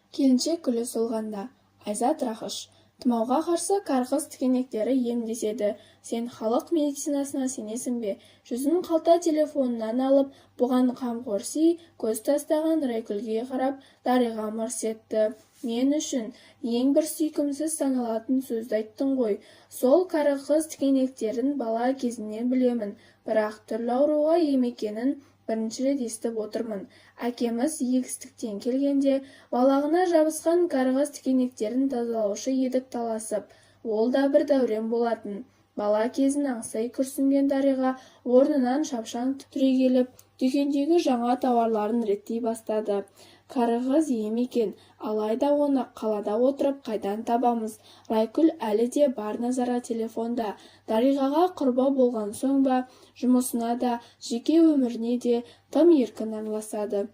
Келіншек гүлі солғанда. Айзат Рақыш. Тұмауға қарсы карғыз тікенектері ем деседі. Сен халық медицинасына сенесің бе? Жүзін қалта телефонынан алып, бұған қамқорси көз тастаған Райкүлге қарап, Дариға мырс етті. Мен үшін ең бір сүйкімсіз саналатын сөзді айттың ғой. Сол карықыз тікенектерін бала кезімнен білемін. Бірақ түрлі ауруға ем екенін бірінші рет естіп отырмын. Әкеміз егістіктен келгенде балағына жабысқан карғыз тікенектерін тазалаушы едік таласып. Ол да бір дәурен болатын. Бала кезін аңсай күрсінген Дариға орнынан шапшаң түрегеліп, дүкендегі жаңа тауарларын реттей бастады. Карығыз ем екен, алайда оны қалада отырып қайдан табамыз? Райкүл әлі де бар назары телефонда. Дариғаға құрбы болған соң ба, жұмысына да, жеке өміріне де тым еркін араласады.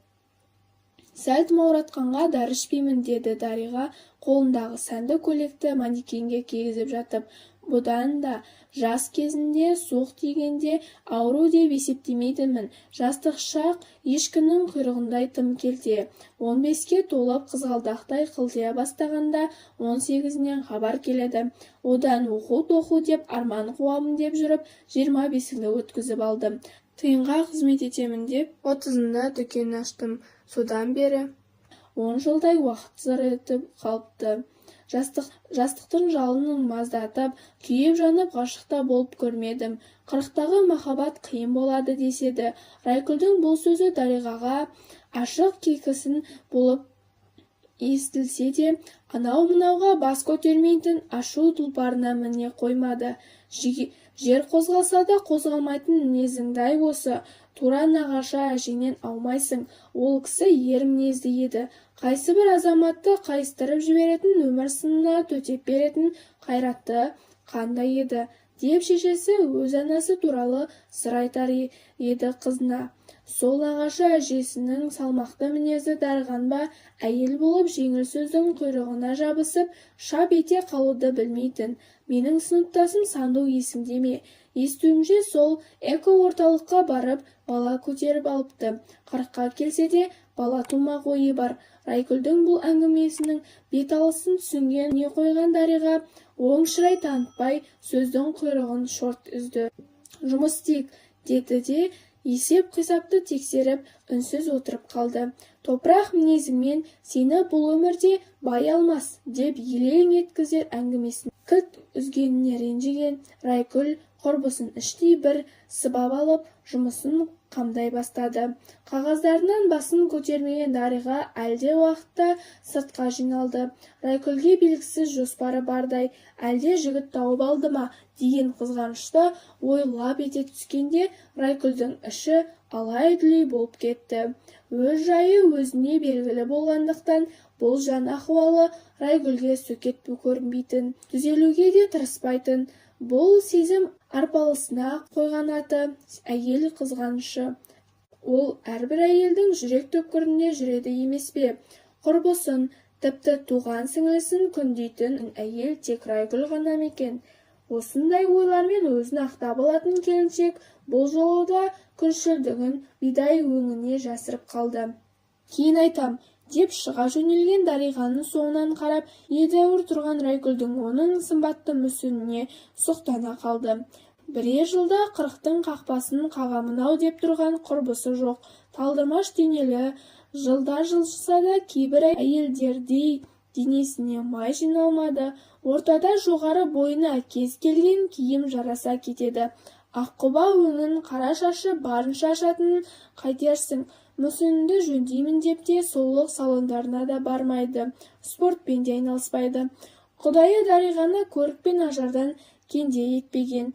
Сәл тұмауратқанға дәрі ішпеймін, деді Дариға қолындағы сәнді көйлекті манекенге кигізіп жатып. Бұдан да жас кезінде суық тигенде ауру деп есептемейтінмін. Жастық шақ ешкінің құйрығындай тым келте. 15-ке толып, қызғалдақтай қылтия бастағанда 18-інен хабар келеді. Одан оқу-тоқу деп, арман қуамын деп жүріп, 25-іңді өткізіп алдым. Тиынға қызмет етемін деп, 30-ында дүкен аштым. Содан бері 10 жылдай уақыт зыр етіп қалыпты. Жастықтың жалынын маздатып, күйіп-жанып ғашық та болып көрмедім. 40-тағы махаббат қиын болады деседі. Райкүлдің бұл сөзі Дариғаға ашық кекісін болып естілсе де, анау-мынауға бас көтермейтін ашу тұлпарына міне қоймады. Жер қозғалса да қозғалмайтын мінезіңді-ай осы. Тура нағашы әжеңнен аумайсың. Ол кісі ер мінезді еді. Қайсыбір азаматты қайыстырып жіберетін, өмір сынына төтеп беретін қайраты қандай еді, деп шешесі өз анасы туралы сыр айтар еді қызына. Сол нағашы әжесінің салмақты мінезі дарыған ба, әйел болып жеңіл сөздің құйрығына жабысып, шап ете қалуды білмейтін. Менің сыныптасым Санду есіңде ме? Естуімше, сол эко-орталыққа барып, бала көтеріп алыпты. 40-қа келсе де, бала тумақ ойы бар. Райкүлдің бұл әңгімесінің бет алысын түсіне қойған Дариға оң шырай танытпай, сөздің құйрығын шорт үзді. Жұмыс істейік, деді де, есеп-қисапты тексеріп, үнсіз отырып қалды. Топырақ мінезіңмен сені бұл өмірде бай алмас, деп елең еткізер әңгімесін кілт үзгеніне ренжіген Райкүл құрбысын іштей бір сыбап алып, жұмысын қамдай бастады. Қағаздарынан басын көтермеген Дариға әлде уақытта сыртқа жиналды. Райкүлге белгісіз жоспары бардай, әлде жігіт тауып алды ма деген қызғанышты ой лап ете түскенде Райкүлдің іші алай-дүлей болып кетті. Өз жайы өзіне белгілі болғандықтан, бұл жан ахуалы Райгүлге сөкет көрінбейтін, түзелуге де тырыспайтын. Бұл сезім арпалысына қойған аты – әйел қызғанышы. Ол әрбір әйелдің жүрек түкпірінде жүреді емес пе? Құрбысын, тіпті туған сіңлісін күндейтін әйел тек Райгүл ғана ма екен? Осындай ойлармен өзін ақтап алатын келіншек бұл жолы да күншілдігін бидай өңіне жасырып қалды. Кейін айтам, деп шыға жөнелген Дариғаның соңынан қарап едәуір тұрған Райгүлдің оның сымбатты мүсініне сұқтана қалды. Бірер жылда 40-тың қақпасын қағамын-ау деп тұрған құрбысы жоқ, талдырмаш денелі, жылдар жылжыса да кейбір әйелдердей денесіне май жиналмады. Ортада жоғары бойына кез келген киім жараса кетеді. Аққұба өңін қара шашы барынша ашатынын қайтерсің? Мүсініңді жөндеймін деп те сұлулық салондарына да бармайды, спортпен де айналыспайды. Құдайы Дариғаны көрік пен ажардан кенде етпеген.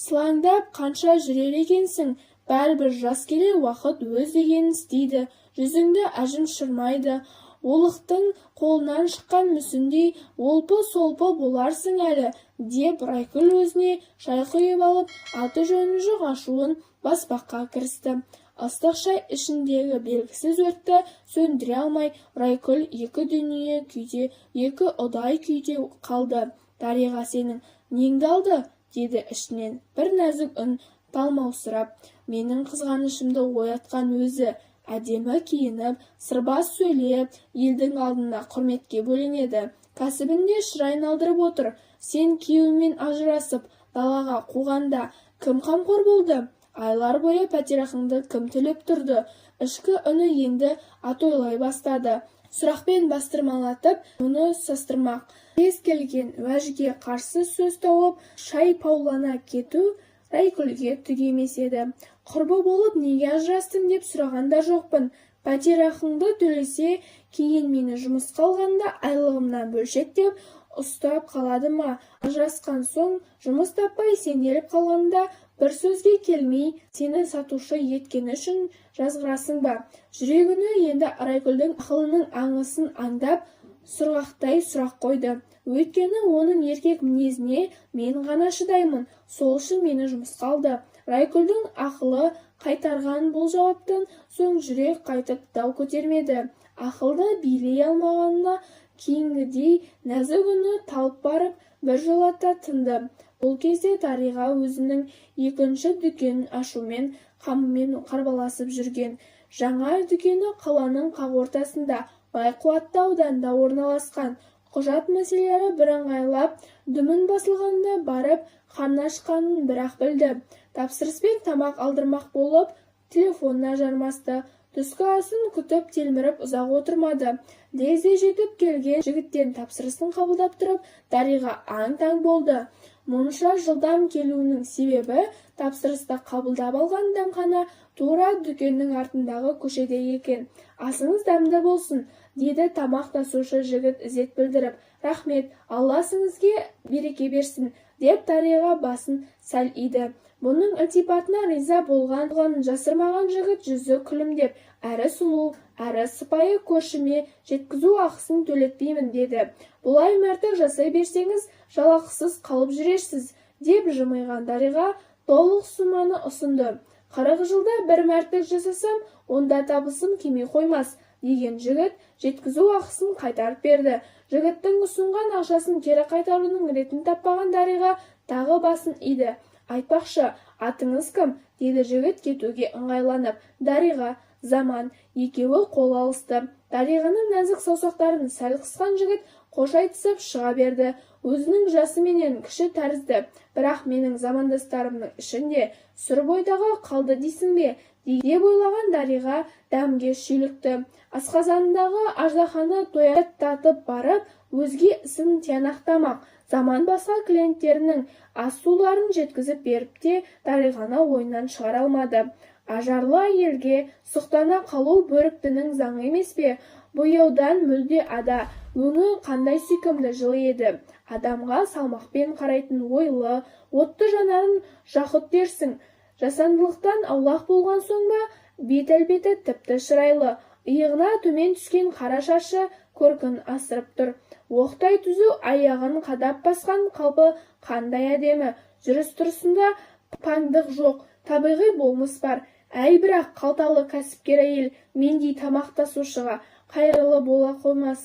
Сылаңдап қанша жүрер екенсің, бәрібір жас келе уақыт өз дегенін істейді, жүзіңді әжім шырмайды. Олықтың қолынан шыққан мүсіндей олпы-солпы боларсың әлі, деп Райкүл өзіне шай құйып алып, аты-жөні жоқ ашуын баспаққа кірісті. Ыстық шай ішіндегі белгісіз өртті сөндіре алмай, Райкүл екі дүние күйде, екі ұдай күйде қалды. Дариға сенің неңді алды? деді ішінен бір нәзік үн талмаусырап. Менің қызғанышымды оятқан өзі. Әдемі киініп, сырбаз сөйлеп, елдің алдында құрметке бөленеді. Кәсібінде шыр айналдырып отыр. Сен күйеуіңмен ажырасып, далаға қуғанда кім қамқор болды? Айлар бойы пәтерақыңды кім төлеп тұрды? Ішкі үні енді атойлай бастады. Сұрақпен бастырмалатып, оны састырмақ. Кез келген уәжге қарсы сөз тауып, шайпаулана кету Райкүлге түк емес еді. Құрбы болып неге ажырастың деп сұраған да жоқпын. Пәтерақыңды төлесе, кейін мені жұмысқа алғанда айлығымнан бөлшектеп ұстап қалады ма? Ажырасқан соң жұмыс таппай сенделіп қалғанда бір сөзге келмей сені сатушы еткені үшін жазғырасың ба? Жүрек үні енді Райкүлдің ақылының аңысын аңдап, сұрғақтай сұрақ қойды. Өйткені оның еркек мінезіне мен ғана шыдаймын, сол үшін мені жұмысқа алды. Райкүлдің ақылы қайтарған бұл жауаптан соң жүрек қайтып дау көтермеді. Ақылды билей алмағанына кейінгідей нәзік үні талып барып, біржолата тынды. Бұл кезде Дариға өзінің екінші дүкенін ашумен қамымен қарбаласып жүрген. Жаңа дүкені қаланың қақ ортасында, бай-қуатты ауданда орналасқан. Құжат мәселелері бірыңғайлап, дүмін басылғанда барып, қарны ашқанын бір-ақ білді. Тапсырыспен тамақ алдырмақ болып, телефонына жармасты. Түскі асын күтіп телміріп ұзақ отырмады. Лезде жетіп келген жігіттен тапсырысын қабылдап тұрып, Дариға аң-таң болды. Мұнша жылдам келуінің себебі тапсырысты қабылдап алған дәмхана тура дүкеннің артындағы көшеде екен. Асыңыз дәмді болсын, деді тамақ тасушы жігіт ізет білдіріп. Рахмет, Алла ісіңізге береке берсін, деп Дариға басын сәл иді. Бұның ілтипатына риза болғанын жасырмаған жігіт жүзі күлімдеп, әрі сұлу, әрі сыпайы көршіме жеткізу ақысын төлетпеймін деді. Бұлай мәрттік жасай берсеңіз, жалақысыз қалып жүрерсіз, деп жымиған Дариға толық суманы ұсынды. 40 жылда бір мәрттік жасасам, онда табысым кеми қоймас, деген жігіт жеткізу ақысын қайтарып берді. Жігіттің ұсынған ақшасын кері қайтарудың ретін таппаған Дариға тағы басын иді. Айтпақшы, атыңыз кім? деді жігіт кетуге ыңғайланып. Дариға, Заман. Екеуі қол алысты. Дариғаның нәзік саусақтарын сәл қысқан жігіт қош айтысып шыға берді. Өзінің жасы менен кіші тәрізді, бірақ менің замандастарымның ішінде сүр бойдағы қалды дейсің бе, деп ойлаған Дариға дәмге шүйлікті. Асқазанындағы аждаһаны тояттатып барып, өзге ісін тиянақтамақ. Заман басқа клиенттерінің ас-суларын жеткізіп беріп те Дариғаны ойынан шығара алмады. Ажарлы әйелге сұқтана қалу бөріктінің заңы емес пе? Бояудан мүлде ада, өңі қандай сүйкімді жылы еді. Адамға салмақпен қарайтын ойлы, отты жанарын жақұт дерсің. Жасандылықтан аулақ болған соң ба, бет әлпеті тіпті шырайлы. Иығына төмен түскен қара шашы көркін асырып тұр. Оқтай түзу аяғын қадап басқан қалпы қандай әдемі. Жүріс-тұрысында паңдық жоқ, табиғи болмыс бар. Әй, бірақ қалталы кәсіпкер әйел мендей тамақ тасушыға қайырлы бола қоймас.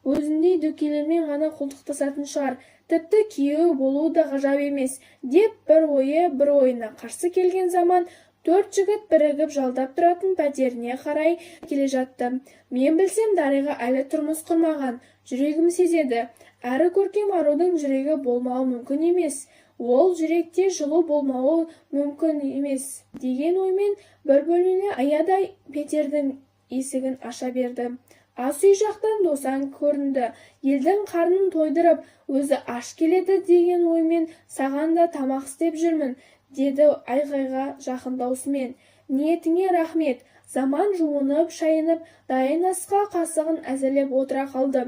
Өзіндей дөкейлермен ғана қолтықтасатын шығар. Тіпті күйеуі болуы да ғажап емес, деп бір ойы бір ойына қарсы келген Заман төрт жігіт бірігіп жалдап тұратын пәтеріне қарай келе жатты. Мен білсем, Дариға әлі тұрмыс құрмаған, жүрегім сезеді. Әрі көркем арудың жүрегі болмауы мүмкін емес. Ол жүректе жылу болмауы мүмкін емес, деген оймен бір бөлмелі аядай пәтердің есігін аша берді. Ас үй жақтан Досан көрінді. Елдің қарнын тойдырып, өзі аш келеді деген оймен саған да тамақ істеп жүрмін, деді айғайға жақын даусымен. Ниетіңе рахмет. Заман жуынып, шайынып, дайын асқа қасығын әзірлеп отыра қалды.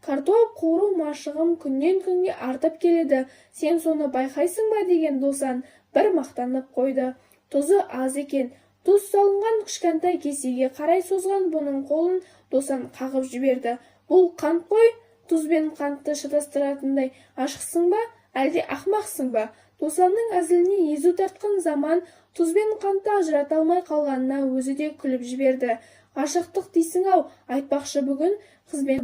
Картоп қуыру машығым күннен күнге артып келеді, сен соны байқайсың ба, деген Досан бір мақтанып қойды. Тұзы аз екен. Тұз салынған кішкентай кесеге қарай созған бұның қолын Досан қағып жіберді. Бұл қант қой, тұз бен қантты шатастыратындай ғашықсың ба, әлде ақымақсың ба? Досанның әзіліне езу тартқан Заман тұз бен қантты ажырата алмай қалғанына өзі де күліп жіберді. Ғашықтық дейсің-ау, айтпақшы бүгін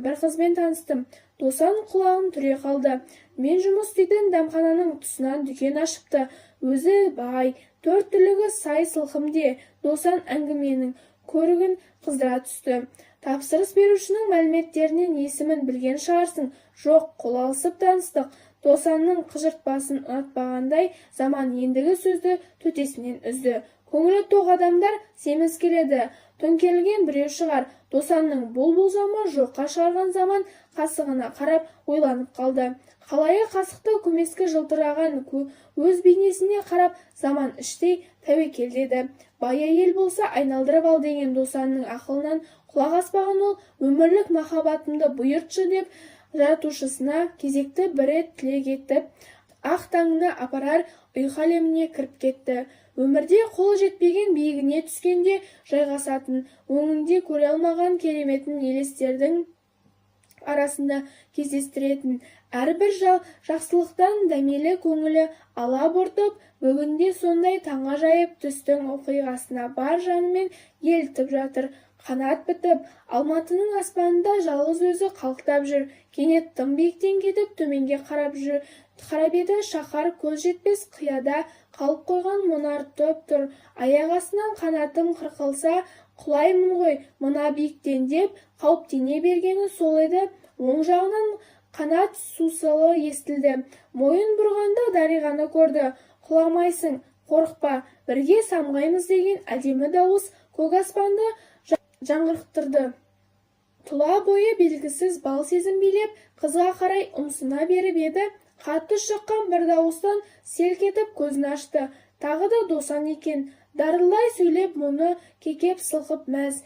бір қызбен таныстым. Досан құлағын түре қалды. Мен жұмыс істейтін дәмхананың тұсынан дүкен ашыпты. Өзі бай, төрт түлігі сай сылқым де. Досан әңгіменің Көрігін қыздыра түсті. Тапсырыс берушінің мәліметтерінен есімін білген шығарсың? Жоқ, қол алысып таныстық. Досанның қыжыртпасын ұнатпағандай, Заман ендігі сөзді төтесінен үзді. Көңілі тоқ адамдар семіз келеді. Төңкерілген біреу шығар. Досанның бұл болжамы жоққа шығарған Заман қасығына қарап ойланып қалды. Қалайы қасықты көмескі жылтыраған өз бейнесіне қарап, Заман іштей тәуекел деді. Бай әйел болса, айналдырып ал деген Досанның ақылынан құлақ аспаған ол, өмірлік махаббатымды бұйыртшы деп жаратушысына кезекті бір рет тілек етіп, ақ таңына апарар ұйқы әлеміне кіріп кетті. Өмірде қолы жетпеген биігіне түскенде жайғасатын, өңінде көре алмаған кереметін елестердің арасында кездестіретін, әрбір жақсылықтан дәмелі көңілі алабұртып, бүгінде сондай таңғажайып түстің оқиғасына бар жанымен елітіп жатыр. Қанат бітіп, Алматының аспанында жалғыз өзі қалықтап жүр. Кенет тым биіктен кетіп, төменге қарап еді, шаһар көз жетпес қияда қалып қойған мұнартып тұр. Аяқ астынан қанатым қырқылса, құлаймын ғой мына биіктен деп қауіптене бергені сол еді, оң жағынан қанат сусылы естілді. Мойын бұрғанда Дариғаны көрді. Құламайсың, қорықпа, бірге самғаймыз деген әдемі дауыс көк аспанды жаңғырықтырды. Тұла бойы белгісіз бал сезім билеп, қызға қарай ұмсына беріп еді, қатты шыққан бір дауыстан селк етіп көзін ашты. Тағы да Досан екен. Дарылдай сөйлеп, мұны кекеп сылқып мәз.